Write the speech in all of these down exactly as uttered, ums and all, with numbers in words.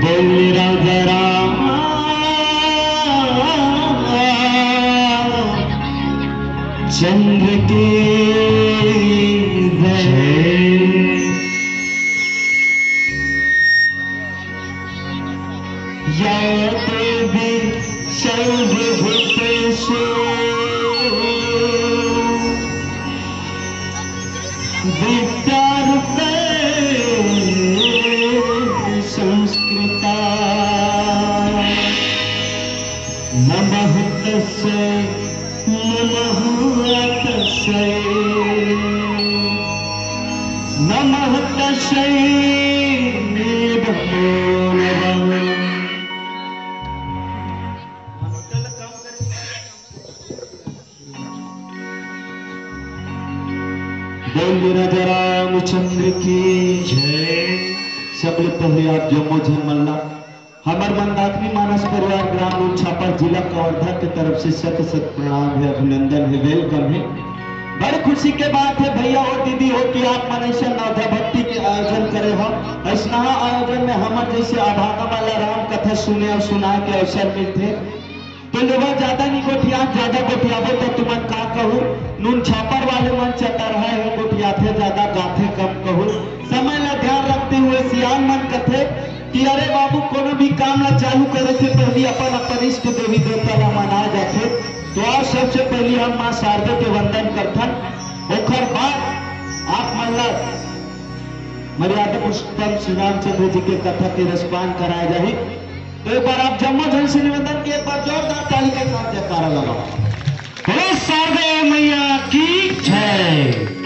बोल राजा राम चंद्र की जय। या देवी सर्वभूतेषु विद्यारूपे संस्कृता। नमः तस्यै, नमः तस्यै, नमः तस्यै नमो नमः। बोल राजा रामचंद्र की जय। सबले पहले आप जम्मो झन मन ला हमर मंदाकिनी मानस परिवार ग्राम नून छापर जिला कवर्धा के तरफ से शत शत प्रणाम हे, अभिनंदन हे, welcome हे। बड़ खुशी के बात हे भैया हो, दीदी हो कि आप मन अइसन नवधा भक्ति के आयोजन करे हो। अइसनहा आयोजन में हमर जइसे अभागा मन ला राम कथा सुने अउ सुनाए के अवसर मिलथे। तो लेवा ज्यादा नहीं गोठिया, ज्यादा गोठियाबो तो तुमन का कहू, नून छापर वाले मन चतरहा हे, गोठियाथे ज्यादा, गाथे कम कहू। समय ला ध्यान रखते हुए सियान मन कथे कि अरे बाबू, कोनो भी काम ला चालू करे से पहले अपन अपन इष्ट देवी देवता ला मनाए जाथे। तो आज सबसे पहले हम माँ शारदा के वंदन करथन, ओखर बाद आप मन ला मर्यादा पुरुषोत्तम श्री रामचंद्र जी के कथा के रसपान कराए जाही। तो एक बार आप जम्मो झन से निवेदन कि एक बार जोरदार ताली के साथ जयकारा लगाओ। बोलो शारदा मैया की जय।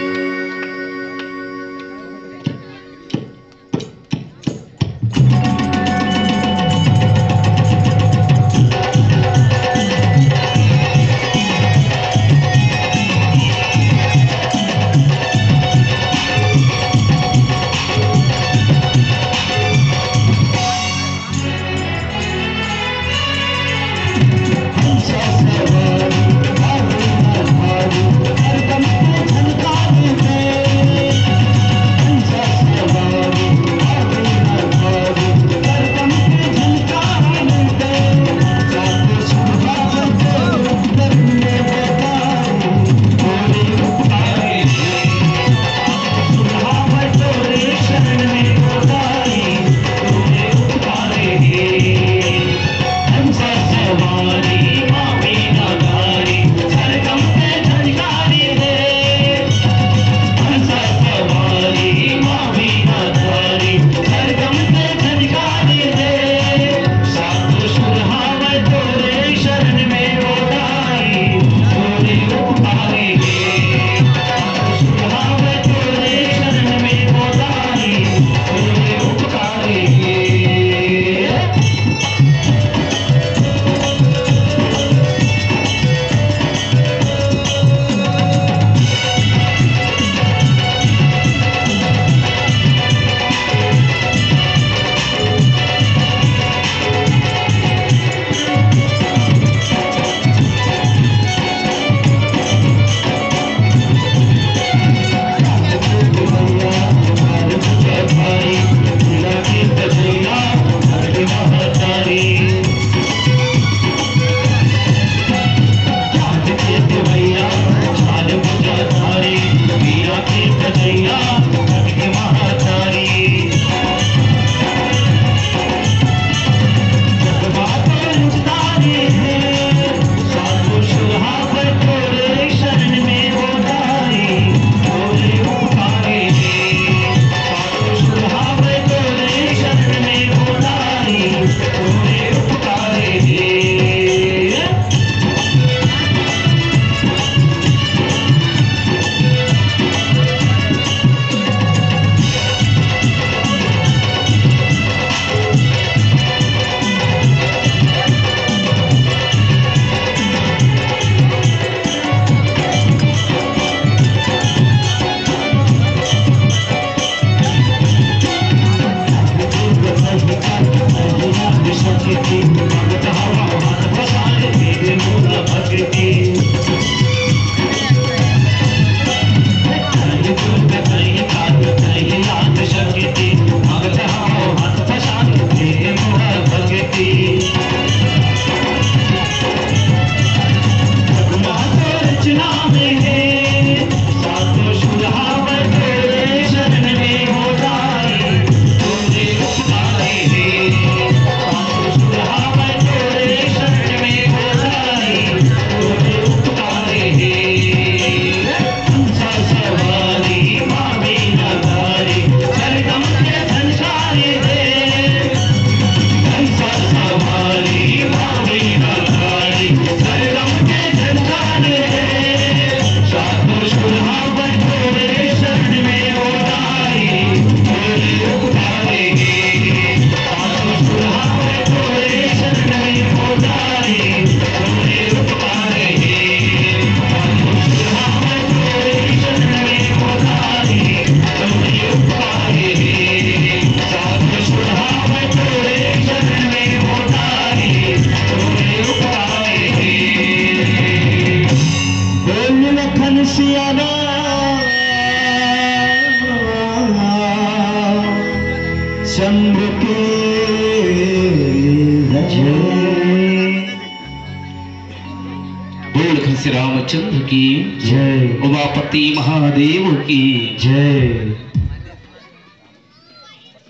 चंद्र की जय। उमापति महादेव की जय।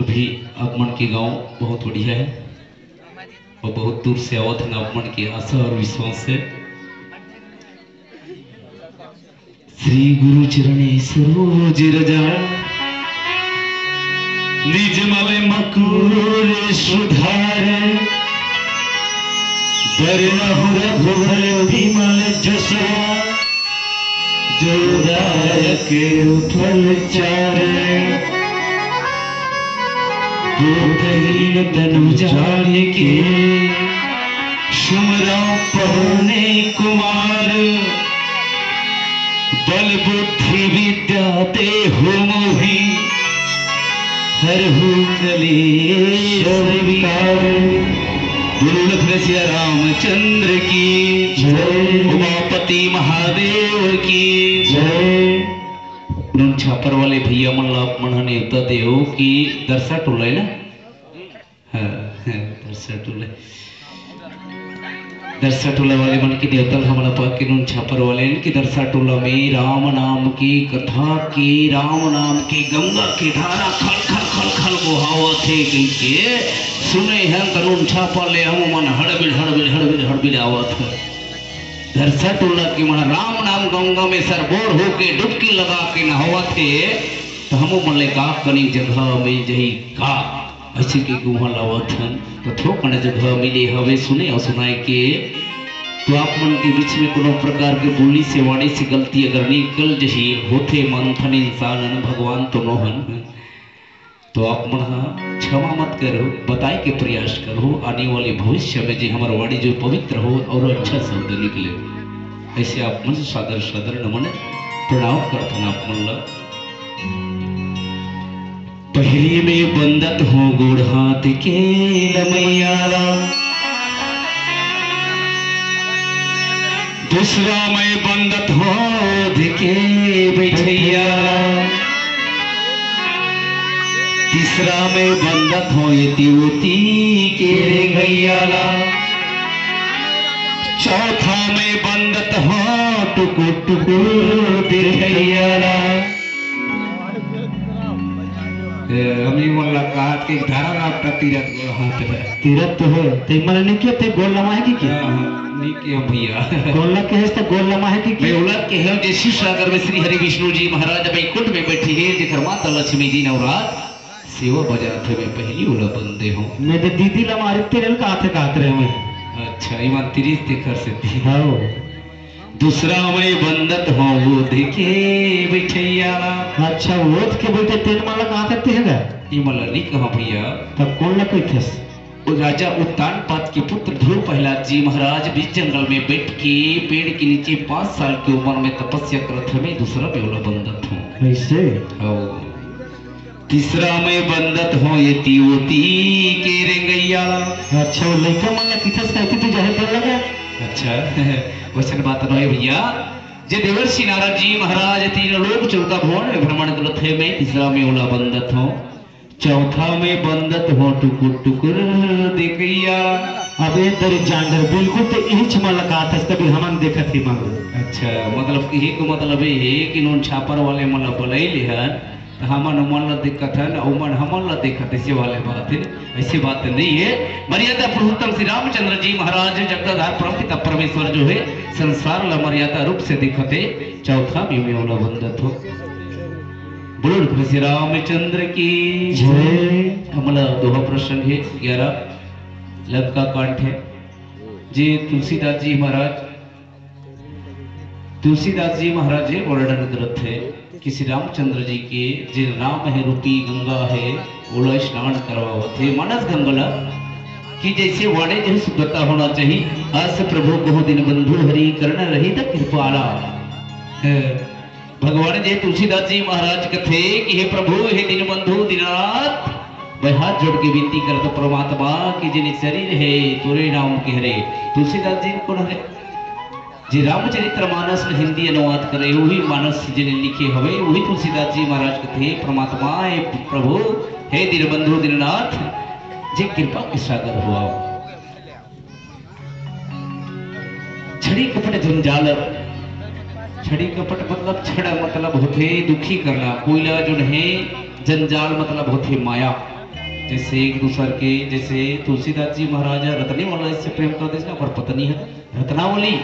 अभी आप मन के गांव बहुत बढ़िया है और बहुत दूर से आवत है, आप मन के आशा और विश्वास है। श्री गुरु चरणे सरोज रजा, निज मल मकुर सुधार। बरनहु रघुबर विमल जसवा, जो दायक फल चार। दुखहीन तनु जानिके, सुमिरौं पहुने कुमार। बल बुद्धि विद्या देहु मोहि, हरहु कलेस विकार। बोलो लखन सिया रामचंद्र की जय। उमापति महादेव की जय। नून छापर वाले भैया मन ला आप मन ह नेवता देव कि दरसा टोला है ना? हाँ, हाँ, दरसा टोला। दरसा टोला वाले मन के नेवता ल हमन पाके नून छापर वाले कि दरसा टोला में राम नाम की कथा के, राम नाम के गंगा के धारा खल खल खल खल बोहावत हे कहिके सुने हन, त नून छापर ले हम मन हड़बिड़ हड़बिड़ हड़बिड़ हड़बिड़ आवत हे। दरसा टोला के मन राम नाम गंगा में सरबोर होके डुबकी लगा के नहावत हे, त हमू मन ले का कनी जगह मिल जही का? अइसे कहिके उहाँ लावत हन, त थोकन जगह मिले हवे सुने अउ सुनाए के। त आप मन के बीच में कोनो प्रकार के बोली से, वाणी से गलती अगर निकल जही, होथे, मंथन इंसान हन, भगवान तो नो हन। त आप मन ह क्षमा मत करो, बताए के प्रयास करो, आने वाले भविष्य में जे हमर वाणी जो पवित्र हो अउ अच्छा शब्द निकले। अइसे आप मन से सादर सादर नमन प्रणाम करथन आप मन ला। पहिली में बंदत हों गोड़ हाथ के लमैया ला, दूसरा में बंदत हों ओध के बइठइया ला, तीसरा में बंदत हों एती ओती के रेंगइया ला, चौथा में बंदत हों टुकुर टुकुर देखइया ला। ए, अमी मन ला कहात के धारा राम का तीरथ गोड़ हाथ हे। तीरथ तो हे, ते मन नी किहे, ते गोड़ लमाहे कि के? हाँ, हाँ, नी किहे भैया। गोड़ ला कहेस त गोड़ लमाहे कि के? मैं ओला कहेंव जे शिव सागर में श्री हरि विष्णु जी महाराज बैकुंठ में बैठे हे, जेकर माता लक्ष्मी दिन अउ रात सेवा बजात हे, मैं पहिली ओला बंदे हों। मैं तो दीदी लमारे तेरे ल कहात हे, कहात रहेंव मैं। अच्छा, ईमान तिरिस तेखर सेती। हाँ। दूसरा में बंदत हों ओध के बइठइया ला। अच्छा, ओध के बइठे तेन मन ला कहात हे तेन गा? ये मन ला नी कहा भैया। तब कोन ला कहिथस? ओ राजा उत्तानपाद के पुत्र ध्रुव प्रहलाद जी महाराज बीच जंगल में बैठ के पेड़ के नीचे पाँच साल के उमर में तपस्या करत हवे, दूसरा में ओला बंदत हों। अइसे? हाँ। तीसरा में बंदत हों एती ओती के रेंगइया ला। अच्छा, वो लइका मन ला किथस का एती ओती जाहे तेन लगा? अच्छा, वइसन बात नोहे भैया। जे देवर्षि नारद जी महाराज तीन लोक चौदह भुवन में भ्रमण करत हे, मैं तीसरा में ओला बंदत हों। चौथा में बंदत हों टुकुर टुकुर देखइया। अबे दरिद्र जांगर, बिल्कुल ते इहीच मन ला कहाथस, तभी हमन देखत ही मन ला। अच्छा, मतलब इही के मतलब ये हे कि नून छापर वाले मन ला बलई लेहन, त हमन ओमन ला देखत हन, ओमन हमन ला देखत, अइसे वाले बात हे, अइसे बात नइ हे। मर्यादा पुरुषोत्तम श्री रामचंद्र जी महाराज जगदाधार परम पिता परमेश्वर जो हे, संसार ला मर्यादा रूप से देखत हे, चौथा में मैं ओला बंदत हों। बोलो लखन सिया रामचंद्र की जय। हमला दोहा प्रसंग हे ग्यारह, लंका कांड हे, जे तुलसीदास जी महाराज तुलसीदास जी महाराज हे वर्णन करत हे कि श्री रामचंद्र जी के जे नाम हे रूपी गंगा हे, ओला स्नान करवावत हे मानस गंगा ला, कि जइसे वाणी जही शुद्धता होना चाही। अस प्रभु कहु दीनबंधु हरि, करन रहित कृपाला। हे, भगवान जी तुलसीदास जी महाराज कथे कि हे प्रभु, हे दीनबंधु दीननाथ, मैं हाथ जोड़ के विनती करत परमात्मा कि जेन शरीर हे तोरे नाम के हरे। तुलसीदास जी कोन हरे? जे रामचरित्र मानस ल हिंदी अनुवाद करे, उही मानस जेन लिखे हवे, उही तुलसीदास जी महाराज कथे, परमात्मा हे प्रभु, हे दीनबंधु दीननाथ, जे कृपा के सागर होवव। छड़ी कपट जंजाल छड़ी कपट मतलब छड़ मतलब होथे दुखी करना, कोइला जोन हे जंजाल मतलब होथे माया। जैसे एक दूसर के, जैसे तुलसीदास जी महाराज रतनी वाला इससे प्रेम कर देस ना, पर पत्नी है रत्नावली,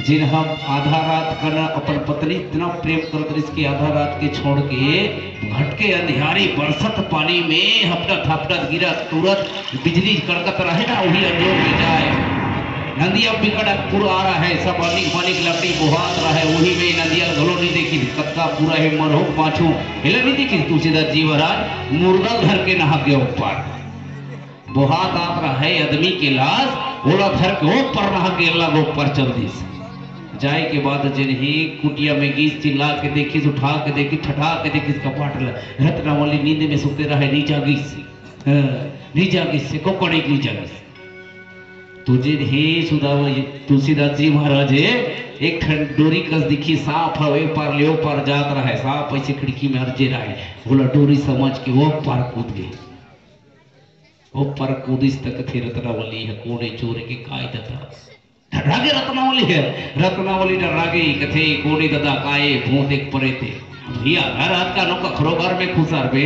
जिन हम आधा रात कन अपन पत्नी इतना प्रेम करत रहिस कि आधा रात के छोड़ के भटके अंधियारी बरसत पानी में हपटत हपटत गिरत तुरत बिजली कड़कत रहे ना, वही अंजोर में जाए। नदिया बिकट पूरा रहे, सब अनिक बनिक लकड़ी बोहात रहे, वही में नदिया घलो नहीं देखी, कतका पूरा है मरहो पाछू, हेला नहीं देखी तुलसीदास जी महाराज मुर्दा धर के नहा के ऊपर बोहात आत रहे आदमी के लाश, ओला धर के ऊपर नहा के अल्लाह के ऊपर चल दिस। जाए के बाद जेन ही कुटिया में गीस, चिल्ला के देखिस, उठा के देखिस, ठठा के देखिस कपाट ला। रत्नावली नींद में सुते रहे, नी जागिस। हाँ, नी जागिस, से कोकड़े नी जागिस। तो जेन हे सुदामा, तुलसीदास जी महाराज हे, एक ठन डोरी कस दिखी, सांप हवे पार ले ओ पार जात रहे, सांप ऐसे खिड़की में अरजे रहे, ओला डोरी समझ के ओ पार कूद गे। ओ पर कूदिस त कथे रत्नावली हे, कोने चोर के काय दता। डर्रा गे रत्नावली हे, रत्नावली डर्रा गे कथे, कोने ददा काय भूत एक परेते। भैया घर आत का नो कखरो घर में खुसर बे,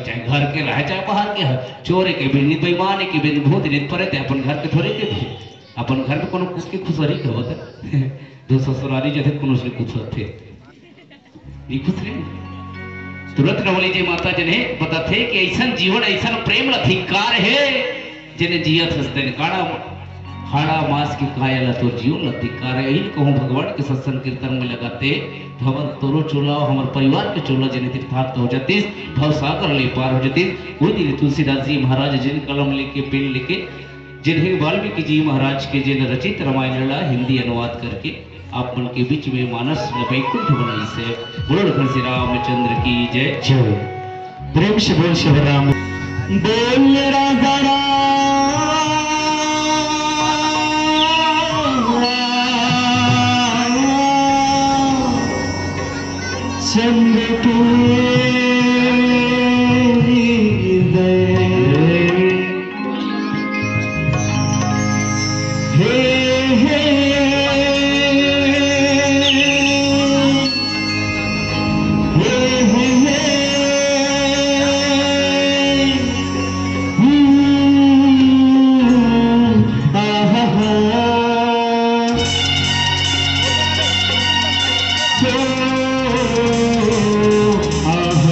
चाहे घर के रहे, चाहे बाहर के हे। चोर के बिन, बेईमान के बिन, भूत नित परेते, अपन घर के थोरे के थे। अपन घर में कोनो कुछ के खुसरी के होता। दो ससुरारी जैसे कोनो से कुछ होते। निखुस रे। तुरंत रवली जी माता जने बताथे कि ऐसन जीवन, ऐसन प्रेम ला धिक्कार हे, जेने जियत हस तेन काड़ा, हाड़ा मास के काया ला तोर जीवन ला धिक्कार हे। यही कहूँ भगवान के सत्संग कीर्तन में लगाते, तो हमर तोरो चोला, हमर परिवार के चोला जेने तीर्थार्थ हो जातिस, भव सागर ले पार हो जातिस। कोई दिन तुलसीदास जी महाराज जिन कलम लेके, पेन लेके, जिन्हें वाल्मीकि जी महाराज के जिन रचित रामायण ला हिंदी अनुवाद करके आप मन के बीच में मानस में बैकुंठ बनाइस हे। बोलो लखन श्री रामचंद्र की जय। जय। प्रेम से बोल शिवराम। बोल राधा राम चंद्र की जय। हे, हे, हे, हे, हे। हम्म, आहा, हा। हो, आहा।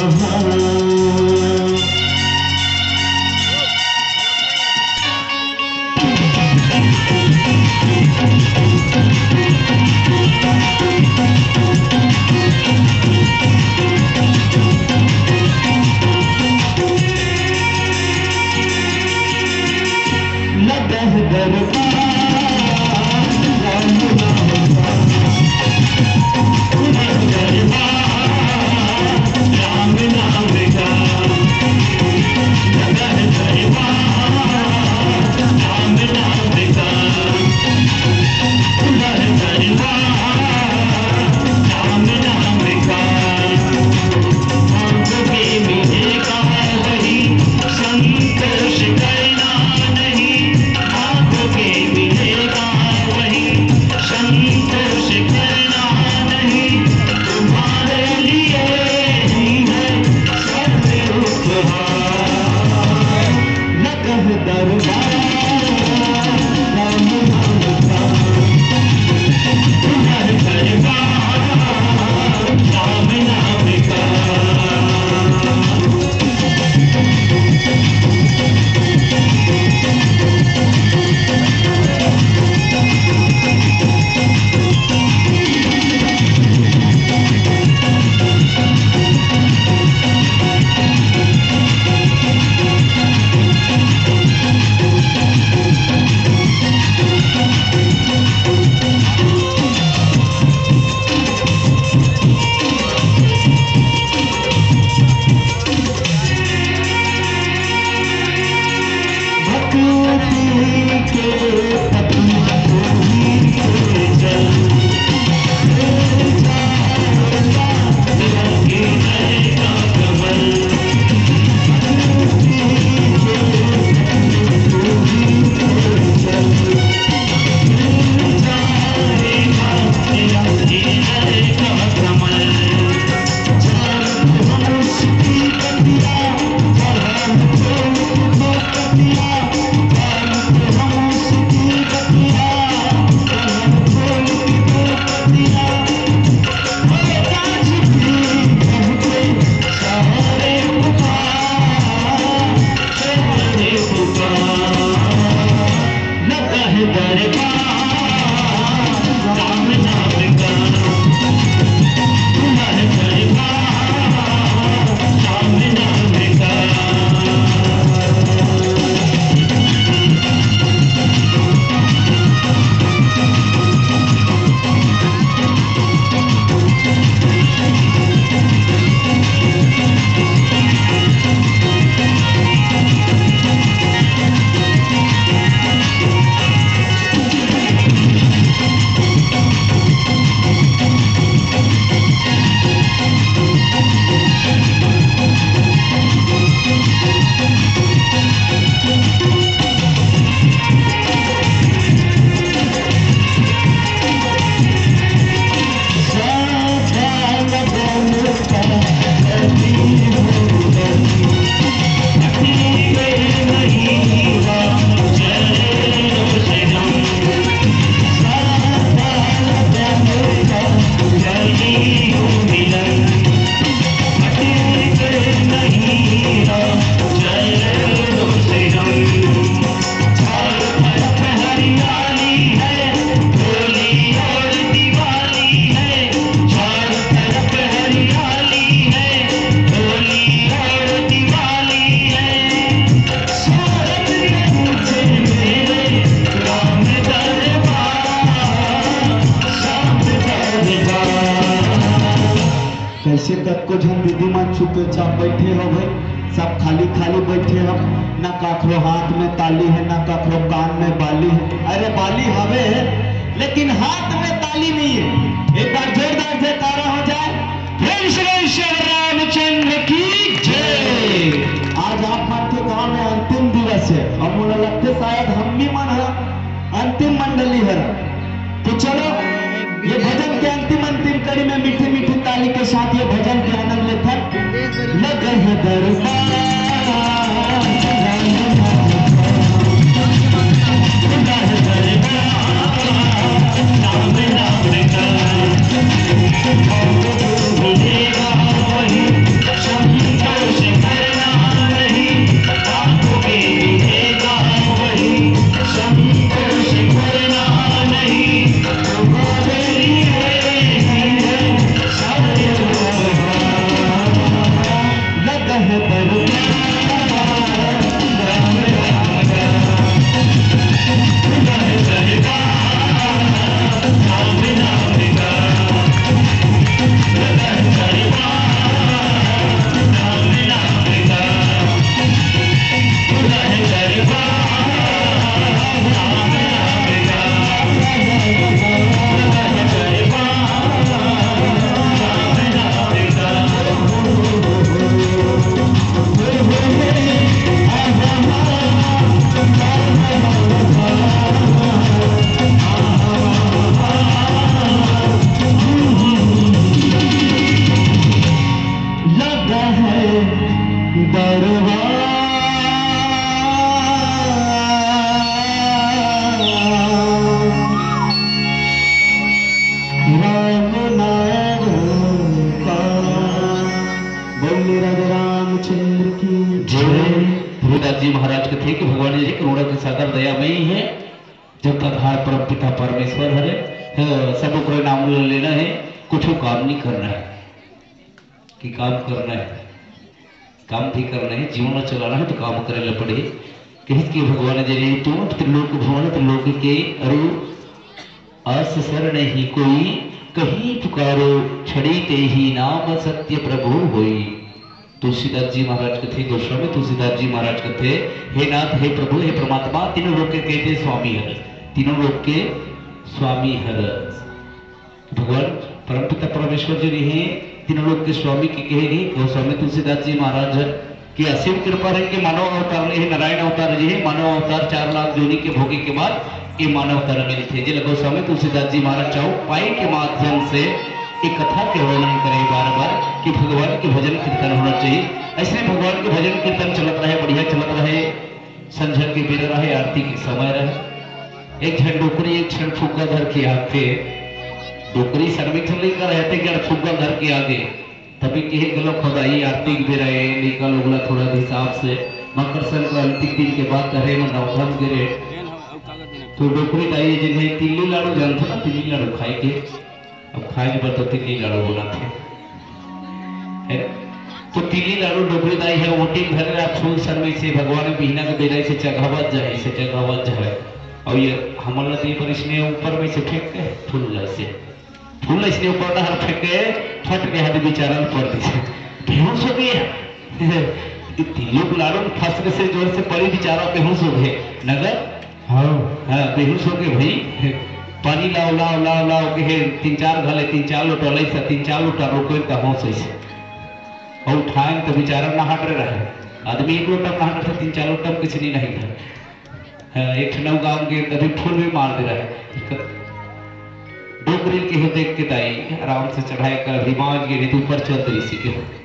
कैसे कतको झन दीदी मन चुपचाप बैठे हो भाई, सब खाली खाली बैठे हो, ना काखरो हाथ में ताली है, ना काखरो कान में बाली है। अरे, बाली हवे है, लेकिन हाथ में ताली नहीं है। एक बार जोरदार जयकारा हो जाए। प्रेम से बोल श्री रामचंद्र की जय। आज आप मन के गांव में अंतिम दिवस है और मोला लगथे शायद हम भी मन ह अंतिम मंडली हर। तो चलो, ये भजन के अंतिम, अंतिम कड़ी में मीठी, मीठी ताली के साथ ये भजन के आनंद लेथन। लग है दरबार। लगा है दरबार राम नाम का। बोलिए राजा रामचंद्र की जय। ध्रुवदास जी महाराज कथे कि भगवान जी करुणा के सागर दयामयी है। जगताधार परम पिता परमेश्वर हरे, ह, सब ओकरे नाम ल लेना है, कुछ काम नहीं करना है। कि काम करना है, काम भी करना है, जीवन में चलाना है तो काम करे ला पड़ही। कहिस कि भगवान जी ने तुम त्रिलोक भवन त्रिलोक के अरु अस सर नहीं कोई, कहीं पुकारो छड़ी ते ही नाम सत्य प्रभु होई। तुलसीदास जी महाराज कथे, गोस्वामी तुलसीदास जी महाराज कथे, हे नाथ, हे प्रभु, हे परमात्मा, तीनों लोक के कहते स्वामी हर, तीनों लोक के स्वामी हर। भगवान परमपिता परमेश्वर जी रहे, तीनों लोक के स्वामी के कहे रहे। गोस्वामी तुलसीदास जी महाराज के असीम कृपा रहे कि मानव अवतार ले हे, नारायण अवतार जी हे, मानव अवतार चार लाख जोनी के भोगे के बाद ये मानव अवतार मिलथे। जेला गोस्वामी तुलसीदास जी महाराज चाव पाई के माध्यम से एक कथा के वर्णन करे बार बार कि भगवान के भजन कीर्तन होना चाहिए। ऐसे भगवान के भजन कीर्तन चलत रहे, बढ़िया चलत रहे। संझा के बेरा रहे, आरती के समय रहे। एक झन डोकरी, एक झन फुग्गा धर के आथे। डोकरी शर्मिक झन लइका रहे, ते एक झन फुग्गा धर के आगे। तभी कहे, "गलो खोदाई, आरती के बेरा ए, लइका लोग ला थोड़ा हिसाब से, मकर संक्रांति के दिन के बात करे, मन नौधम गिरे।" तो डोकरी दाई जिन्हें तिल्ली लाडू जानथो ना, तिल्ली लाडू खाए के, अब खाए के बाद तो तिल्ली लाडू बनाथे, है ना? तो तिल्ली लाडू डोकरी दाई हे, ओटी भरे ला फूल शर्मिक से भगवान बिहना के बेरा से चघावत जाए, से चघावत जाए। और ये हमन ला दी पर इसने ऊपर में से फेंक के फूल ला से, फूल ला इसने ऊपर डहर फेंक के फट के हाथ बेचारा ल पड़ दिस, बेहोश हो गया। ये तिल्ली लाडू फंस के से जोर से पड़ी, बेचारा बेहोश हो गए। नगर हाँ। हाँ, बेहोश हो गए भाई। पानी लाओ, लाओ, लाओ, लाओ, के हे, तीन चार घले, तीन चार लोटा लइस, तीन चार लोटा रोको, एक होश ऐसे। और उठाए तो बेचारा नहाट रहे। आदमी एक लोटा नहाट रहे, तीन चार लोटा में कुछ नहीं, नहीं था। हाँ, एक ठन अउ गाँव के तभी फूल भी मार दे रहे। डोकरी के हो देख के दाई, आराम से चढ़ाई कर, दिमाग ये नहीं तो ऊपर चल रही सी के।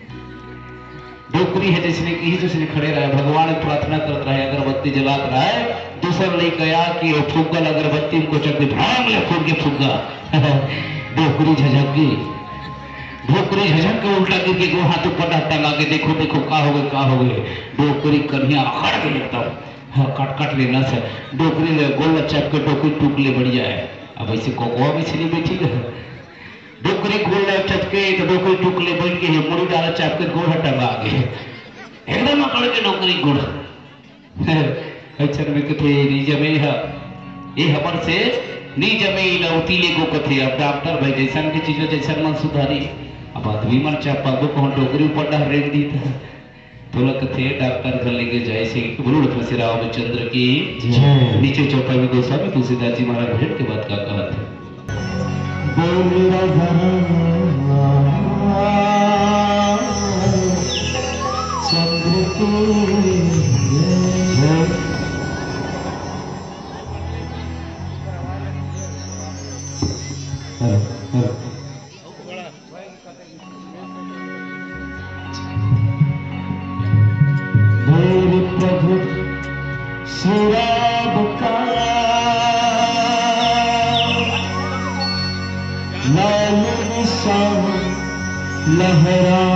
डोकरी हे जइसने कि जइसने खड़े रहे, भगवान के प्रार्थना करत रहे, अगरबत्ती जलात रहे, दूसर लइका आ कि वो फुग्गा ल अगरबत्ती में कोचक दे, भड़ांग ले फूट के फुग्गा। डोकरी झझक गई। डोकरी झझक के उल्टा गिर के गोड़ हाथ ऊपर डाहर टंगा के, "देखो, देखो, का हो गे, का हो गे?" डोकरी कनिहा अकड़ गे एकदम। हाँ, कट, कट लेना से। डोकरी ले गोड़ ल चाप के डोकरी टूक ले बढ़िया है। अब ऐसे कोकोआ में छिली बैठी है। डोकरी गोड़ ल चपके तो डोकरी टूक ले बैठ के, मुड़ी डाला चाप के गोड़ ह टंगा गे। एकदम अकड़ के डोकरी गोड़। अइसन में कथे, "नी जमे ह, ए हमर से नी जमे, इला उती ले गो," कथे। अब डॉक्टर भाई जइसन के चीज, जइसन मन सुधारी। अब आदमी मन चापा गो, कहूँ डोकरी ऊपर डहर रेंग दी त तोला कथे डॉक्टर घर लेगे जाए से। बोलो लक्ष्मी श्री रामचंद्र की जय। नीचे चौपाई में गोस्वामी तुलसीदास जी महाराज भेंट के बाद का कहत है। बोल राधा चंद्र की जय। Hello, hello. बोल प्रभु श्री राम का लाल निशान लहराएगा।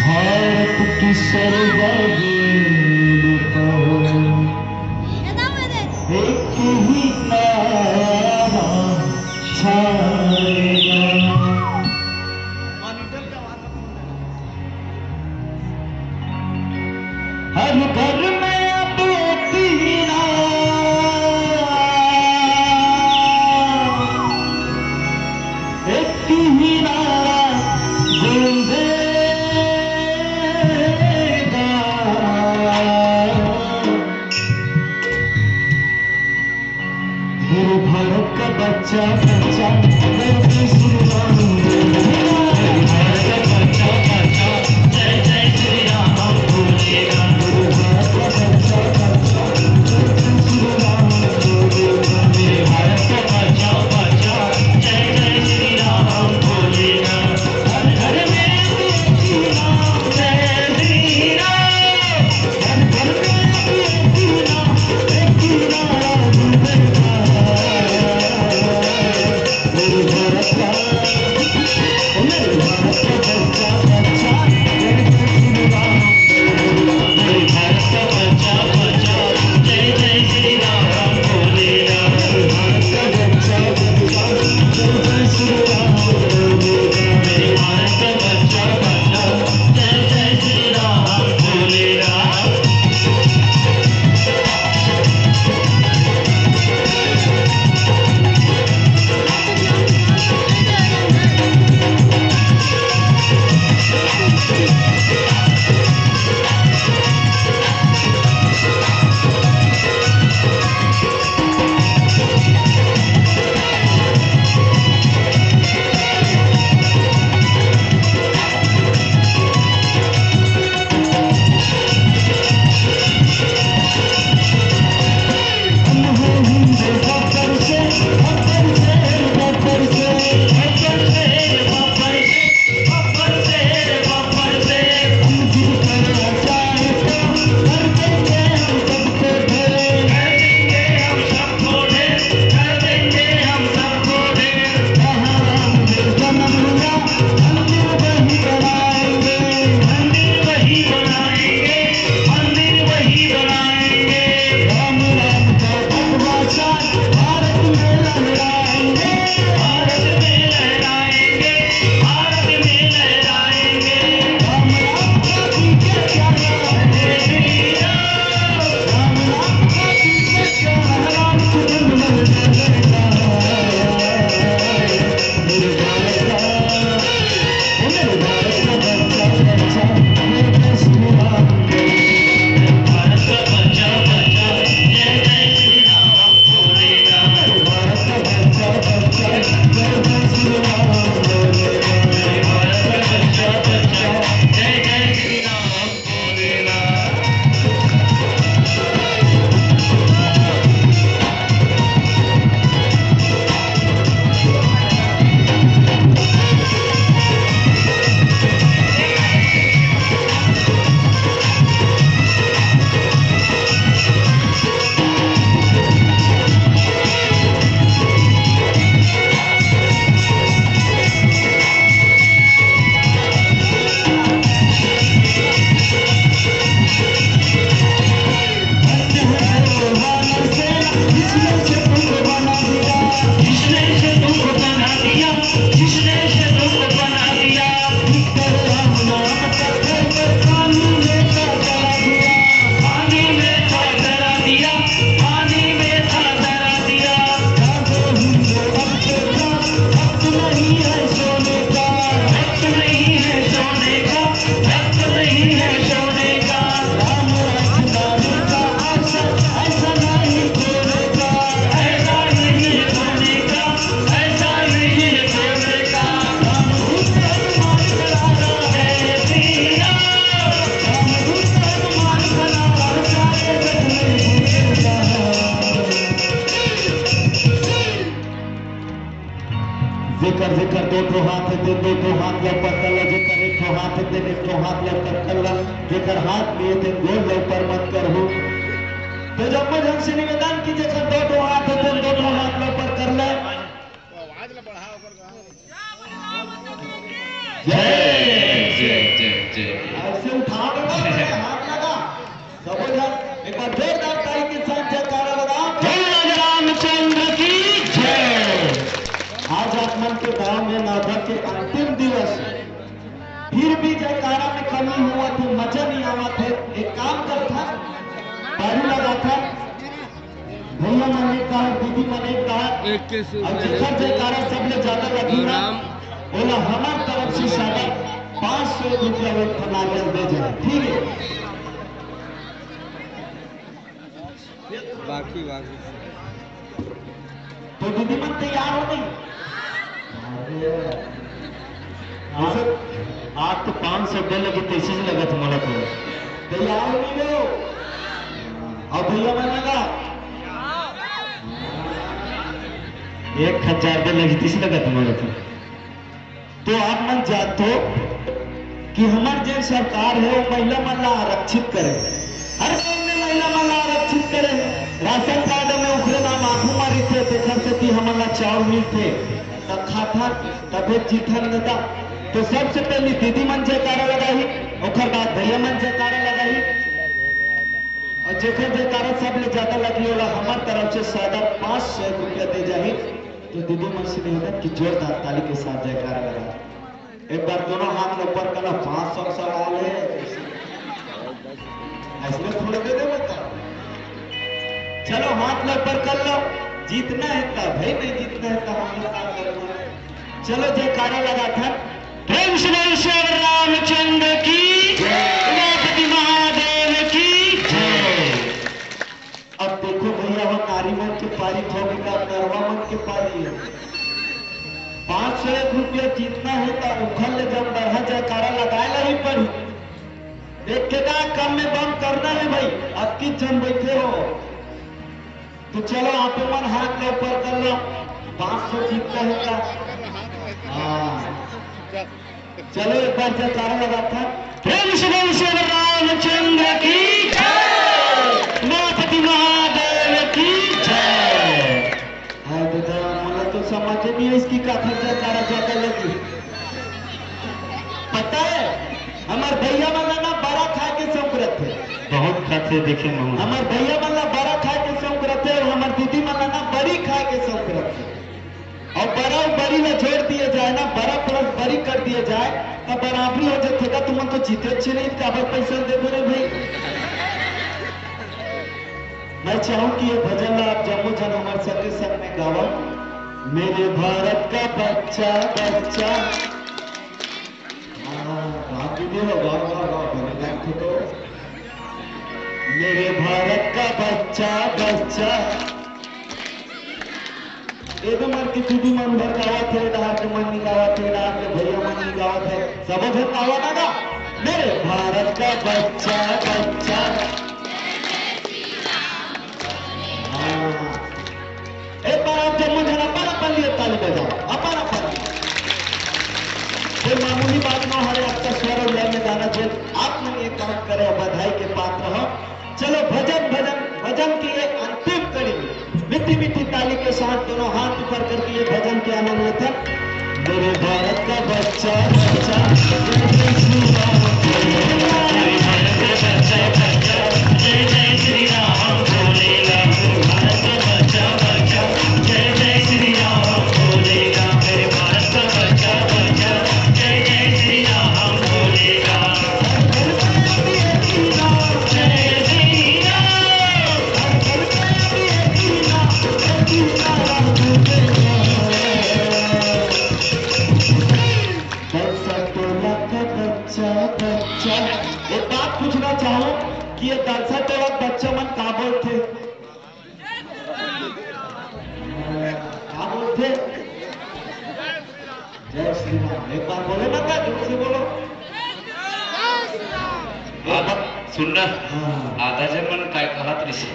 भारत की सरजमीन पर एक ही नारा छाएगा। हर घर में अब एक ही नारा, एक ही नारा गूंजेगा। मेरे भारत का बच्चा, बच्चा, मैं भी श्री राम बोलेगा। मेरे भारत का बच्चा, बच्चा, जय जय श्री राम बोलेगा। मेरे भारत का बच्चा, बच्चा, जय जय श्री राम बोलेगा। मेरे भारत का बच्चा, बच्चा, जय जय श्री राम बोलेगा। हर घर में श्री राम, जय श्री राम। दो ठो हाथ हे तेन दो ठो हाथ ल ऊपर कर ल, जेकर एक ठो हाथ हे तेन एक ठो हाथ ल ऊपर कर ल, जेकर हाथ नइ हे तेन गोड़ ल ऊपर मत करहू। तो जम्मो झन से निवेदन कि जेकर दो ठो हाथ हे तेन दो ठो हाथ ल ऊपर कर ल। जय, जय, जय, जय। ऐसे उठा दो ना, हाथ लगा। सबो झन एक बार जोरदार ताली के साथ जयकारा लगाओ। भगवान रामचंद्र की जय। आज आप मन के गांव में नवरात्र के अंतिम दिवस हे, फिर भी जयकारा में कमी होवत हे, मजा नइ आवत हे। एक काम करथन, ताली लगाथन, भैया मन एक कहा, दीदी मन एक कहा, एक के सुन अउ जेकर जयकारा सबले ज्यादा लगही ना, ओला हमर तरफ से सादा पाँच सौ रुपया एक ठो नारियल दे जाए, ठीक है? बाकी, बाकी। तो दीदी मन तैयार हो गई? अरे, आप तो पाँच सौ दे लगी, तैसे ही लगत मोला तो। तैयार हो गई हो? अब भैया मन लगा? एक हजार दे लगी, तैसे लगत मोला तो। तो आप मन जानत हो कि हमर जेन सरकार हे, वो महिला मन ला आरक्षित करे। हर काम में महिला मन ला आरक्षित करे। राशन कार्ड में ओकरे नाम आगू म रहिथे, तेखर सेती हमन ला चाउर मिलथे, त खाथन, तभे जीथन न त। तो सबसे पहले दीदी मन जयकारा लगाही, ओकर बाद भैया मन जयकारा लगाही, अउ जेकर जयकारा सबले ज्यादा लगही, ओला हमर तरफ से सादा पाँच सौ रुपया दे जाही। तो दीदी मन से निवेदन कि जोरदार ताली के साथ जयकारा लगा। एक बार दोनों हाथ ऊपर करना, पाँच सौ सवाल है, ऐसने थोड़े दे दे बेटा। चलो हाथ ऊपर कर लो, जीतना है तब है, नहीं जीतना है तब हम लोग काम करना। चलो जयकारा लगाथन, प्रेम से बोल सियावर रामचंद्र की, उमापति महादेव की जय। अब देखो भैया, वो नारी मन के पारी थोड़ी का नरवा मन के पारी है। पाँच सौ एक रुपया जीतना है तो उखल ले जब बढ़ा जयकारा लगाए ला ही पड़ी। देख के का कम में बम करना है भाई, अब किस जन बैठे हो तो चलो आप मन हाथ के ऊपर कर लो। पाँच सौ जीतना है का? हाँ। चलो एक बार जयकारा लगाथन। प्रेम से बोल सियावर रामचंद्र की जय, उमापति महादेव की जय। हाय दादा, मोला तो समझ नहीं है इसकी का खर्चा जयकारा ज्यादा लगी। पता है, हमर भैया मन ला ना बरा खाए के शौक रथे। बहुत खाथे देखे महूं। हमर भैया मन ला बरा खाए के शौक रथे अउ हमर दीदी मन ला ना बरी खाए के शौक रथे। अउ बरा अउ बरी ला जोड़ दिए जाए ना, बरा प्लस बरी कर दिए जाए, त बराबरी हो जाथे। का तुमन तो जीते अच्छे नहीं, काबर पैसा दे दे रे भाई? मैं चाहूं कि ये भजन ला आप जम्मो जन हमर संगे संग में गावा। मेरे भारत का बच्चा, बच्चा। हाँ, बाप जी हो, वाह, वाह, वाह, बने गात हो तो। मेरे भारत का बच्चा, बच्चा। ए तो मन के दीदी मन भर गावत हे, डहार के मन नहीं गावत हे, डहार के भैया मन नहीं गावत हे, सबो झन गावा ना गा। मेरे भारत का बच्चा, बच्चा। हाँ। एक बार आप जम्मो झन अपन अपन लिए ताली बजाओ, अपन अपन लिए। कोई मामूली बात ना हरे, आपका स्वर और लय में गाना जो आप मन ये काम करे, बधाई के पात्र हो। चलो भजन, भजन, भजन की ये अंतिम कड़ी में मीठी मीठी ताली के साथ दोनों हाथ ऊपर करके ये भजन के आनंद लेते हैं। मेरे भारत का बच्चा, बच्चा, जय जय श्री राम। मेरे भारत का बच्चा, बच्चा, जय जय श्री राम। बोलेगा भारत का बच्चा, बच्चा, जय जय श्री राम। बोलेगा मेरे भारत का बच्चा, बच्चा, जय जय श्री राम। बोलेगा। दलसा टोला का बच्चा, बच्चा। एक बात पूछना चाहूं कि ये दलसा टोला के बच्चा मन का बोलथे? का बोलथे? जय श्री राम। एक बार बोलो ना, जोर से बोलो। अब सुन ना, हाँ। आधा जन मन काय कहत रहिसे?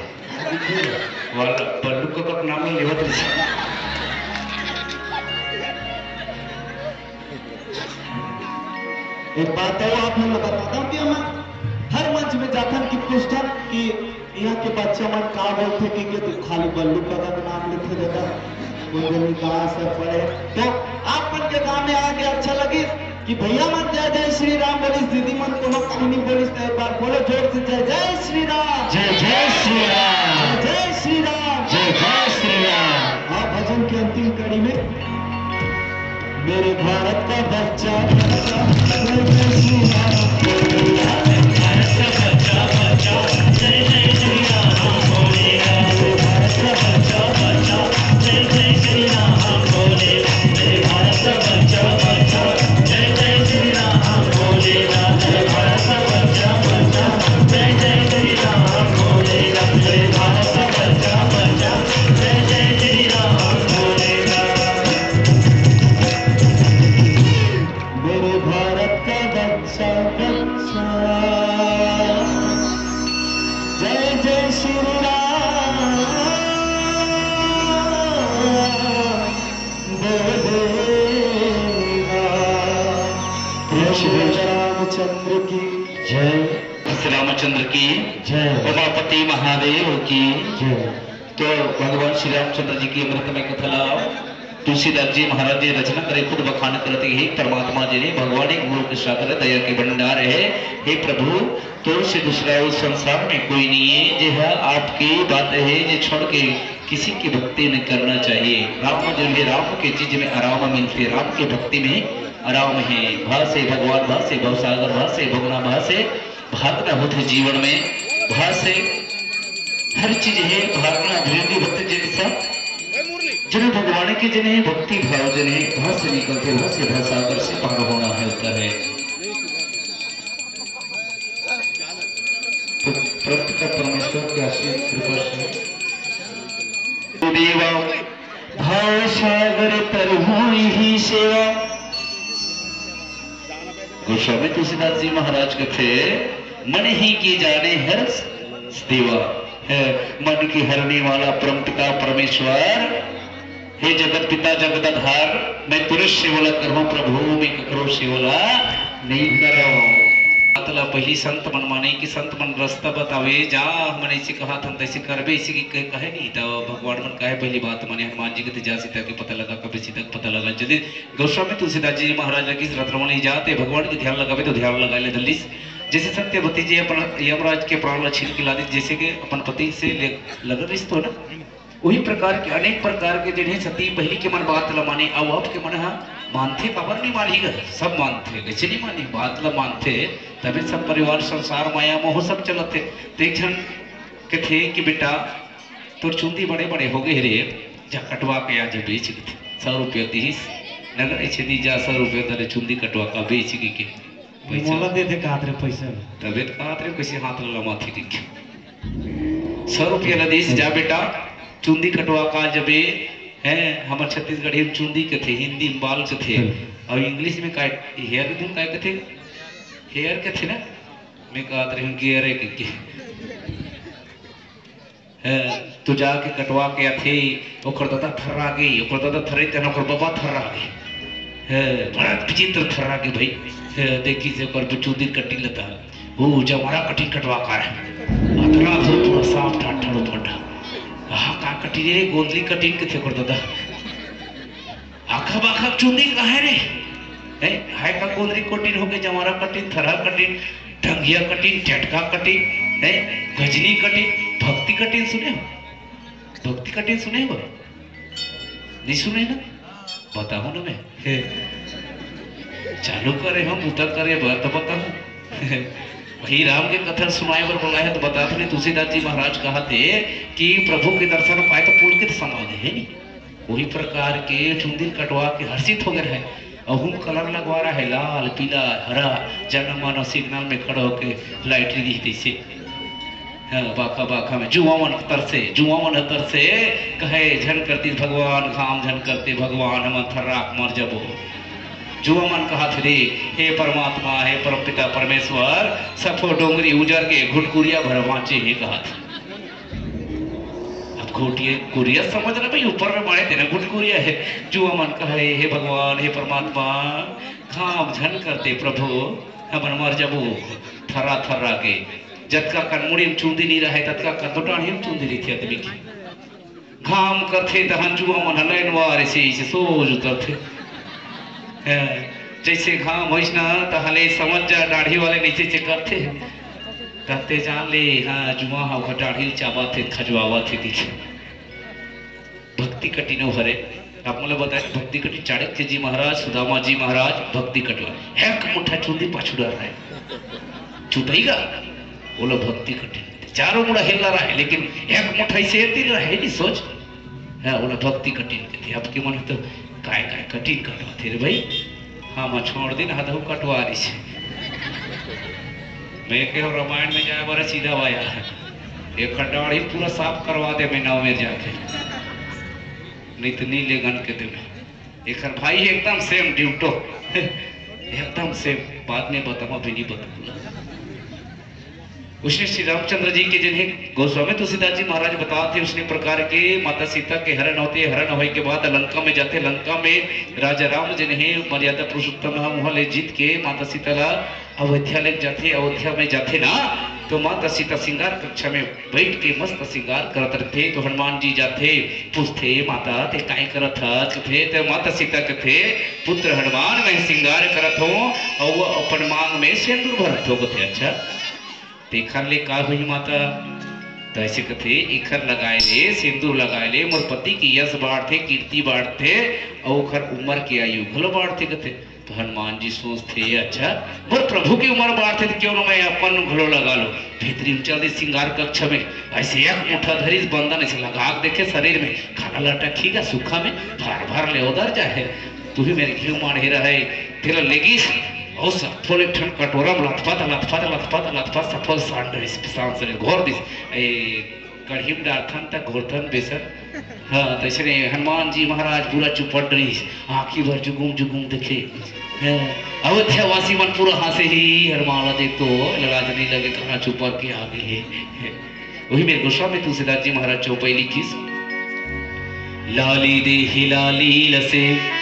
वाला बल्लू कका के नाम लेवत रहिसे। एक बात अउ आप मन ल बता दंव कि हमन हर मंच में जाथन कि पूछथन कि इहाँ के बच्चा मन का बोलथे कि, कि तू खाली बल्लू काका के नाम लेथे दादा, वो जनी कहाँ से पढ़े। तो आप मन के गांव में आके अच्छा लगिस कि भैया मन जय जय श्री राम बोलिस, दीदी मन कोनो कहानी बोलिस, तो एक बार बोलो जोर से, जय जय श्री राम। जय जय श्री राम। जय जय श्री राम। जय जय श्री राम। आप भजन के अंतिम कड़ी में मेरे भारत का बच्चा, बच्चा, जय जय श्री राम। भारत का बच्चा, बच्चा, जय जय श्री राम बोलेगा। भारत का बच्चा, बच्चा, जय जय श्री राम बोलेगा। मेरे भारत का बच्चा, बच्चा, जय जय श्री राम बोलेगा। मेरे भारत का बच्चा, बच्चा, जय जय श्री राम बोलेगा। मेरे भारत का बच्चा, बच्चा, जय जय श्री राम बोलेगा। मेरे भारत का बच्चा, बच्चा, जय जय श्री राम बोलेगा। प्रभु श्री रामचंद्र की जय। श्री रामचंद्र की जय। उमापति महादेव की जय। तो भगवान श्री रामचंद्र जी की अमृतमय कथा ला तुलसीदास जी महाराज जी रचना करे, खुद बखान करत हे, "हे परमात्मा जी ने भगवान एक मूर्ख सागर दया के भंडार है, हे प्रभु, तोर से दूसरा उस संसार में कोई नहीं है, जे ह आपके बात है, जे छोड़ के किसी की भक्ति नहीं करना चाहिए।" राम जो है, राम के चीज में आराम मिलते, राम के भक्ति में आराम है। भा से भगवान, भा से भवसागर, भा से भगना, भा से भागना होथे जीवन में, भा से हर चीज हे भागना, अभिवृद्धि होथे, जिन सब जन भगवान के जन हे, भक्ति भाव जन हे, भा से निकलथे, भा से भवसागर से पार होना होता है। तो प्रभु का परमेश्वर के आशीष कृपा से देवा भवसागर तरहु ही सेवा। गोस्वामी तुलसीदास जी महाराज कथे, "मन ही की जाने हर देवा।" हे मन की हरने वाला परमपिता परमेश्वर, हे जगत पिता जगत आधार, मैं तुरंत सेवा ला करहूं प्रभु, मैं ककरो सेवा ला नहीं करहूं। बात ला पहली संत मन माने कि संत मन रास्ता बतावे, जा हमन ऐसे कहा थन तैसे करबे, ऐसे कि कहे, कहे नहीं, तो भगवान मन कहे पहली बात माने, हनुमान जी कथे, "जा सीता के पता लगा, कबे सीता के पता लगा।" जदि गोस्वामी तुलसीदास जी महाराज लगिस रतनवन ही जाते भगवान के ध्यान लगावे तो ध्यान लगा ले दलिस। जैसे सत्यवती जी अपन यमराज के प्राण ला छीन के ला दिस, जैसे कि अपन पति से ले-, लगन रिश्तो ना, वही प्रकार के अनेक प्रकार के जिन्हें सती पहली के मन बात ला माने, अब, अब के मन हा मानथे, काबर नहीं मानही गा? सब मानथे, कैसे नहीं मानही? बात ला मानथे, तबे सब परिवार संसार माया मोह सब चलत हे। तो एक झन कथे कि बेटा, तोर चुंदी बड़े बड़े हो गए रे, जा कटवा के आ जा बेच के। सौ रुपया दिस, नगर ऐसे दी जा सौ रुपया दले चुंदी कटवा का बेच के, के पैसा। मोला दे दे कहत रे पैसा। तबे तो कहत रे कैसे हाथ लगा माथे दिख। सौ रुपया ला दिस, जा बेटा चुंदी कटवा का जबे है, हमर छत्तीसगढ़ी में चुंदी कथे, हिंदी में बाल कथे, हम्म। और इंग्लिश में काय, हेयर रिबन काय कथे? हेयर कथे ना? मैं कहत रही हूँ गियर है कि, कि। हैं, तो जाके कटवा के आथे, ओकर ददा थर्रा गे, ओकर ददा थर्रे तेन ओकर बबा थर्रा गे। हैं, बड़ा विचित्र थर्रा गे भाई। हैं, देखी से ओकर चुंदी कटिंग लता। ओ, जमारा कटिंग कटवा का है। अतना तो पूरा साफ ठाठ ठाड़ फटा। हाँ, का कटिंग रे, गोंदली कटिंग के थे ओकर ददा। आखा बाखा चुंदी काहे रे? हैं, हाय का गोंदली कटिंग हो गे, जमारा कटिंग, थर्रा कटिंग, टंगिया कटिंग, झटका कटिंग, हैं, गजनी कटिंग, भक्ति कटिंग सुने हो? भक्ति कटिंग सुने हो? नहीं सुने ना? बताओ ना मैं। हे। चालू करे हम, उतर करे, बात बताओ। वही राम के कथा सुनाए बर बोला है तो बता देने, तुलसीदास जी महाराज कहा थे कि प्रभु के दर्शन पाए तो पुलकित समाज है नहीं। वही प्रकार के चुंदी कटवा के हर्षित हो गए हैं। और हम कलर लगवा रहा है, लाल, पीला, हरा, जनमानस सिग्नल में खड़ा होके लाइट दी तैसे। हाँ, बाखा, बाखा में जुआ मन तरसे, जुआ मन तरसे, कहे झन करती भगवान, घाम झन करते भगवान, हमन थर्राक मर जबो। जुआ मन कहत रे, हे परमात्मा, हे परमपिता परमेश्वर, सफो डोंगरी उजर के घुटकुरिया भर बाँचे हे कहत। अब घुटिया, कुरिया समझ ना भाई, ऊपर में मारे तेना घुटकुरिया है। जुआ मन कहे, हे भगवान, हे परमात्मा, घाम झन करते प्रभु, हमन मर जबो थर्रा थर्रा के। जतका कन मुड़ी म चुंदी नी रहय, ततका कन तो डाढ़ी म चुंदी रहिथे आदमी के। घाम करथे तहन जुआं मन ह लाइन वार से, से सोझ उतरथे। हैं, जइसे घाम होइस ना, तहले समझ जा डाढ़ी वाले नीचे से करथे। तब ते जान ले, हाँ, जुआं ह ओकर डाढ़ी ल चाबाथे, खजवावथे कहिके। भक्ति कटिन हरे। आप मन ल बताए, भक्ति कटिन चाणक्य जी महाराज, सुदामा जी महाराज, भक्ति कटिन। एक मुट्ठा चुंदी पाछू डहर रहय। चुतई गा, ओला भक्ति कटिन। चारों मुड़ा हिल्ला रहय, लेकिन एक मुट्ठा अइसे तीर रहय, नहीं सोच। हाँ, ओला भक्ति कटिन कथे। अब के मन तो काय काय कटिन कटवाथे रे भाई। हाँ, मैं छोड़ दिन, हदहू कटवा रही से। मैं कहो रामायण में जाए बर सीधा वाया। एक डाढ़ी पूरा साफ करवा दे मैं नौ में जाके। नहीं तो नहीं ले गन के दे मैं। एकर भाई एकदम सेम ड्यूटो। एकदम सेम। बाद में बताऊँ, अभी नहीं बताऊँ। उसने श्री रामचंद्र जी के जिन्हें गोस्वामी तुलसीदास जी महाराज बताते, उसने प्रकार के माता सीता के हरण होते, हरण होए के बाद लंका में जाते, लंका में राजा राम जिन्हें मर्यादा पुरुषोत्तम ह उहाँ ले जीत के माता सीता ला अयोध्या ले जाथे, अयोध्या में जाथे ना, तो माता सीता श्रृंगार कक्षा में बैठ के मस्त श्रृंगार करत रथे। तो हनुमान जी जाथे, पूछथे, "माता, ते काय करत हस?" कथे, तो माता सीता कथे, "पुत्र हनुमान, मैं श्रृंगार करत हूँ और वो अपन मांग में सिंदूर भरत हो।" कथे, "अच्छा, तेखर ले का हुई माता?" तो ऐसे कथे, "एखर लगाए ले, सिंदूर लगाए ले मोर पति के यश बाढ़थे, कीर्ति बाढ़थे और ओखर उम्र के आयु घलो बाढ़थे।" कथे, तो हनुमान जी सोचथे, "अच्छा, मोर प्रभु के उम्र बाढ़थे, तो क्यों ना मैं अपन घलो लगा लो।" भीतरी में चल दे श्रृंगार कक्ष में, ऐसे एक मुट्ठा धरिस बंदन, ऐसे लगा के देखे शरीर में, खाना लटक खीगा सूखा में, भर भर ले उधर जाए। तू ही मेरे घी माढ़े रहे, तेला लेगिस, और सफल एक ठन कटोरा में लथपथ, लथपथ, लथपथ, लथपथ, सफल सांड रहिस, पिसान से घोर दिस। ए, कढ़ी में डालथन त घोरथन बेसन। हाँ, तो इसने हनुमान जी महाराज पूरा चुपड़ रहिस, आँखी भर जुगुम जुगुम देखे। हाँ, अयोध्यावासी मन पूरा हंसे ही, "हनुमान ला देख तो, लड़ाज नहीं लगे, कहाँ चुपड़ के आगे है।" वही मेरे गोस्वामी तुलसीदास जी महाराज चौपाई लिखिस, "लाली देहि लाली लसे,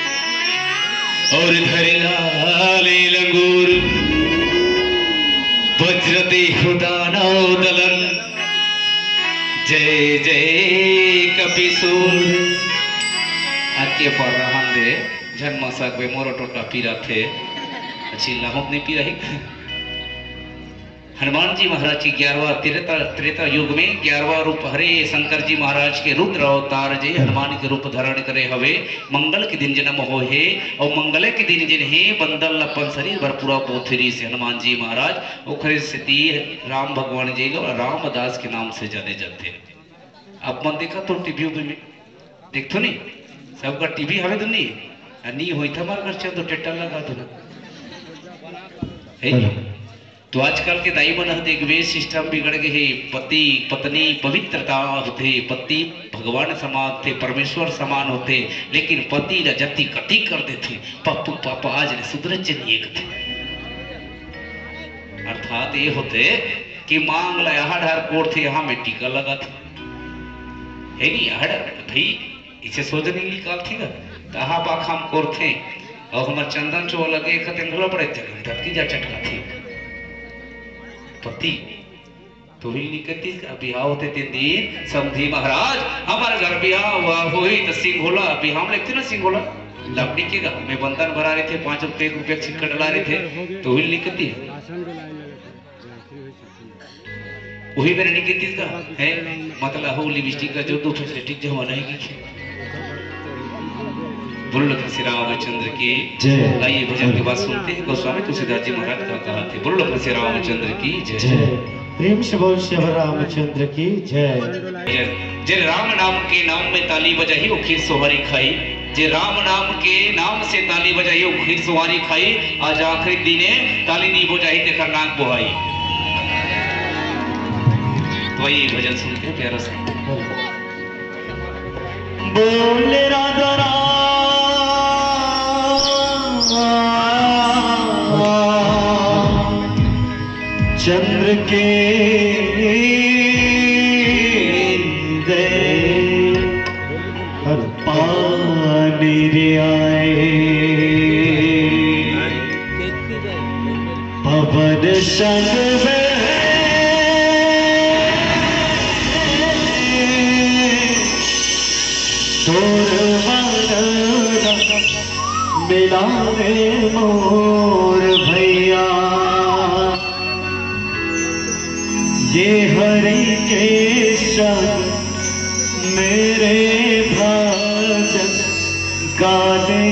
और धरे लाले लंगूर, वज्र देहु दानव दलन, जय जय कपिसूर।" आके पर रहन दे, झन मसक बे, मोरो टोटा पीरा थे। अच्छी लाहुक नहीं पीरा ही। हनुमान जी महाराज के ग्यारहवाँ त्रेता, त्रेता युग में ग्यारहवाँ रूप हरे शंकर जी महाराज के रुद्र अवतार जे हनुमान के रूप धारण करे हवे। मंगल के दिन जन्म होए हे और मंगल के दिन जिन्हें बंदन ल अपन शरीर भर पूरा पोथरी से हनुमान जी महाराज ओखरे सेती राम भगवान जी ल रामदास के नाम से जाने जाते। आप मन देखा तो टीवी उवी में देखथो नहीं, सबका टीवी हवे तो नहीं, आ नहीं होई था हमारे घर से तो टेटर लगा दो ना, है नहीं? तो आजकल के दाई मन ह देखबे, सिस्टम बिगड़ गे हे। पति पत्नी पवित्रता होथे, पति भगवान समान होथे, परमेश्वर समान होथे, लेकिन पति ला जति कति कर देथे, पप्पू पापा आज ले सुधरे चनिए कथे। अर्थात ये होथे कि मांग ला यहाँ डहर कोड़थे, यहाँ में टीका लगाथे, है नहीं? यहाँ डहर भाई इसे सोच नहीं निकालथे गा, कहाँ बाखाम कोरथे, और हमर चंदन चो लगे एक दिन घलो पड़े, तेरे धरती जा चटकाथे। पति तो ही निकलती का बिहाव होते तेन दिन समधी महाराज, हमारे घर बिहाव हुआ होई तो सिंघोला, बिहाव में लिखते ना सिंघोला, लपड़ी के गा, मैं बंधन भरा रहे थे, पाँच रुपये, एक रुपये छिक्का डला रहे थे, तो ही निकलती। वही मेरे निकलती का है, मतलब हो लिपस्टिक का जो दो फैसिलिटी जमा नहीं की। बोलो लखन श्री रामचंद्र की जय। आइए भजन के बाद सुनते हैं गोस्वामी तुलसीदास जी महाराज का कहा थे। बोलो लखन श्री रामचंद्र की जय। जय। प्रेम से बोल श्री रामचंद्र की जय। भजन। जे राम नाम के नाम में ताली बजाई, वो खीर सोहारी खाई। जे राम नाम के नाम से ताली बजाई, वो खीर सोहारी खाई। आज आखिरी दिन है, ताली नहीं बजाई, तेकर नाक बोहाई। तो आइए भजन सुनते हैं प्यारा सा। बोल राधा राम चंद्र के जय। पानी रे आए। बड़ संग में तोर वरदान मिला रे मोर भैया। ये हरि के संग मेरे भजन गाने।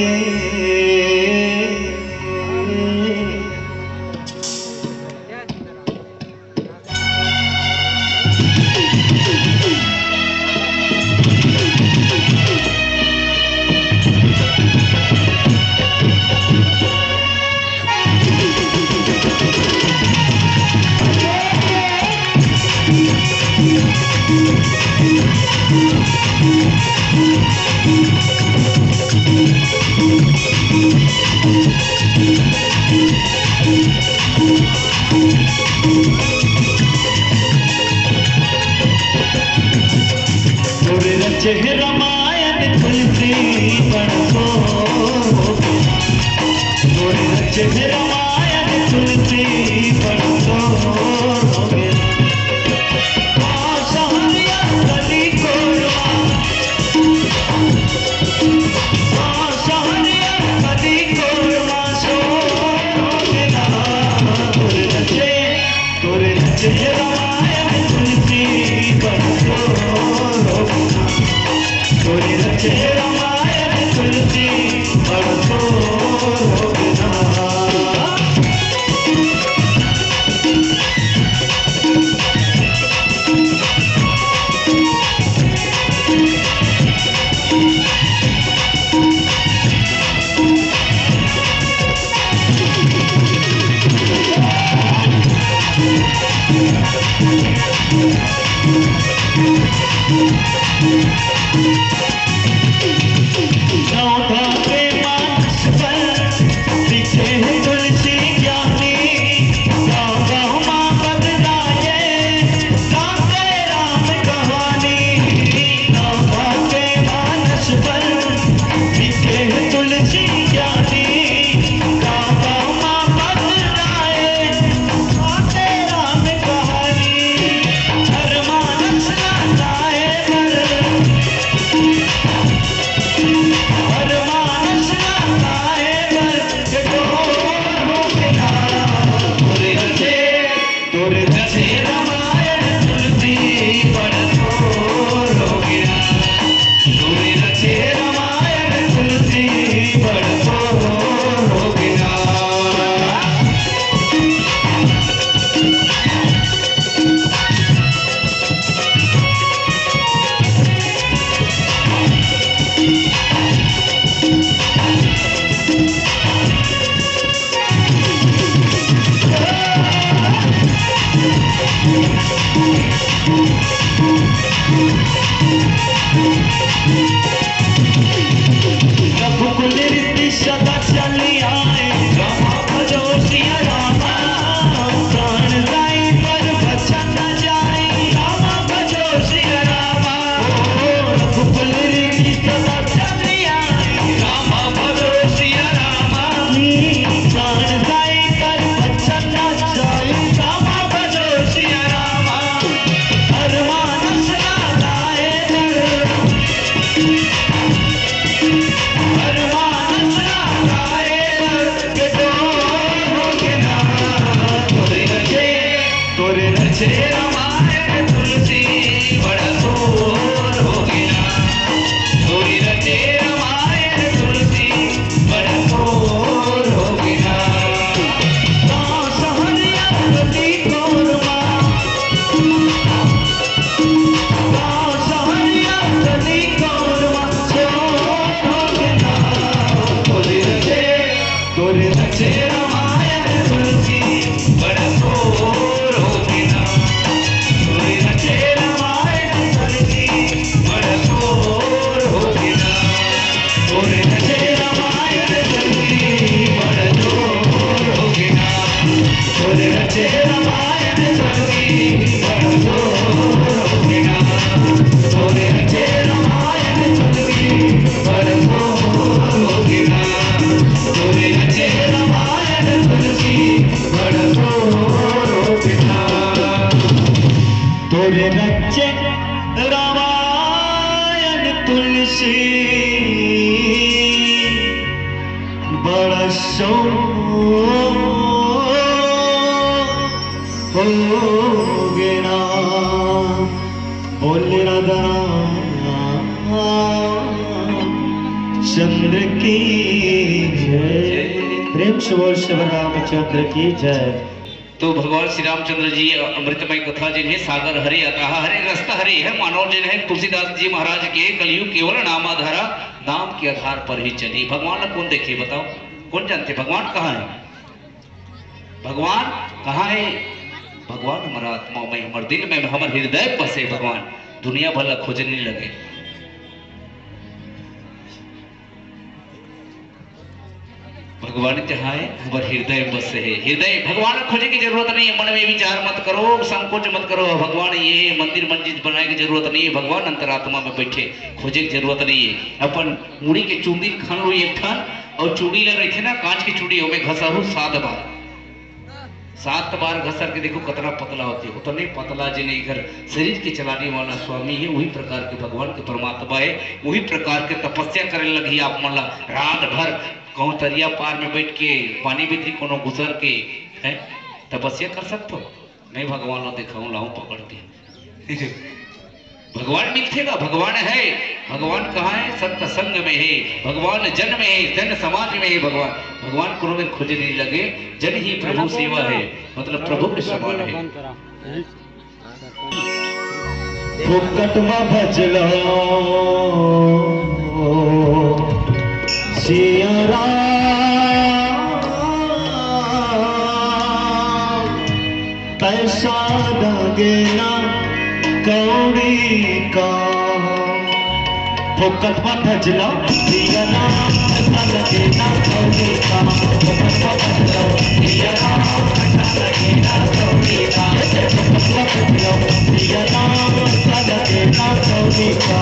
तोरे रचे हे रामायण तुलसी बड़ को, तोरे रचे हे रामायण तुलसी बड़ को। हो गे ना, बोल राधा चंद्र की जय। प्रेम से बोल श्री रामचंद्र की जय। तो भगवान श्री रामचंद्र जी अमृतमय कथा जिन्हें सागर हरे, अथाह हरे, रस हरे है, मानव जिन्हें तुलसीदास जी महाराज के कलयुग केवल नामाधारा, नाम के आधार पर ही चली। भगवान ला कौन देखे बताओ, कौन जानते भगवान कहाँ है? भगवान कहाँ है? भगवान हमारा आत्मा में, हमारे दिल में, हमारे हृदय में बसे भगवान। दुनिया भर ला खोजे नहीं लगे। भगवान जहाँ है, हमारे हृदय में बसे है। हृदय, भगवान खोजे की जरूरत नहीं है। मन में विचार मत करो, संकोच मत करो। भगवान ये है, मंदिर मस्जिद बनाए की जरूरत नहीं है। भगवान अंतरात्मा में बैठे, खोजे की जरूरत नहीं है। अपन मुड़ी के चुंदी खान लो एक ठन, और चूड़ी ला रखे ना, कांच की चूड़ी, ओमे घसहू सात बार, सात बार घसर के देखो कितना पतला होती है। उतने पतला जिन्हें इधर शरीर के चलाने वाला स्वामी है, वही प्रकार के भगवान के परमात्मा है, वही प्रकार के तपस्या करे लगी। आप मन ला रात भर कहूँ तरिया पार में बैठ के पानी भीतरी कोनो घुसर के है तपस्या कर सकते हो? मैं भगवान ला देखाऊं, लाऊं पकड़ के। भगवान मिलथे का? भगवान है। भगवान कहाँ है? सत्संग में है भगवान, जन में है, जन समाज में है भगवान। भगवान कोनो में खोजे नहीं लगे, जन ही प्रभु सेवा है, मतलब प्रभु के समान है। फोकट में भजलो सिया राम, पैसा दागे ना कौड़ी का। फोकट में भजलो सिया राम, पैसा दागे ना कौड़ी का। फोकट में भजलो सिया राम, पैसा दागे ना कौड़ी का। फोकट में भजलो सिया राम, पैसा दागे ना कौड़ी का।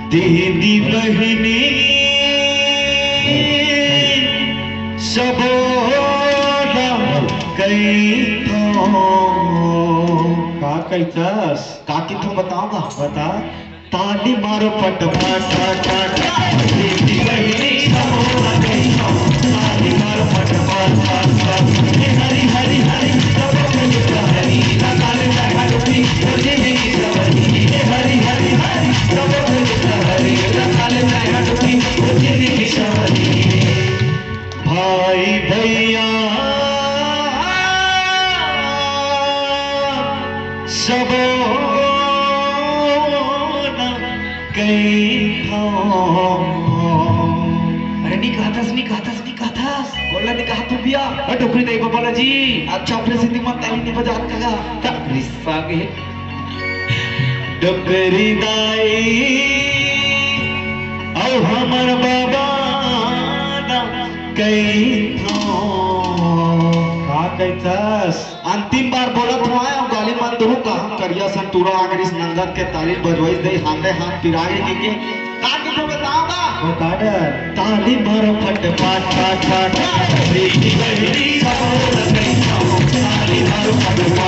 दीदी बहिनी सबो ला कहिथों। का कहिथस? का कहिथों बताओ ना। बता। ताली मारो पट पट पट पट। दीदी बहिनी सबो ला कहिथों। ताली मारो पट पट पट पट। हे हरी हरी हरी सबो के हरी। ताली मारो पट पट पट पट। भाई भैया सबो ला कहिथों। अरे नी कहथस, नी कहथस, नी कहथस। बोला नी कहा तू बिया। अ डोकरी दाई बाबा ला जी। अच्छा, अपने सिंधी मत ताली नी बजात का। रिस्सा के। डोकरी दाई, अउ हमर बाबा ला कहिथों। का दस। अंतिम बार बोलत हँव, अउ गाली मन दुहू कहूँ, करिया सन टूरा आगरिस नंगत के ताली बजवइस दे, हाथे हाथ पिरागे के, के का के तो बताओ गा? बता दे। ताली मारो फट फट फट फट।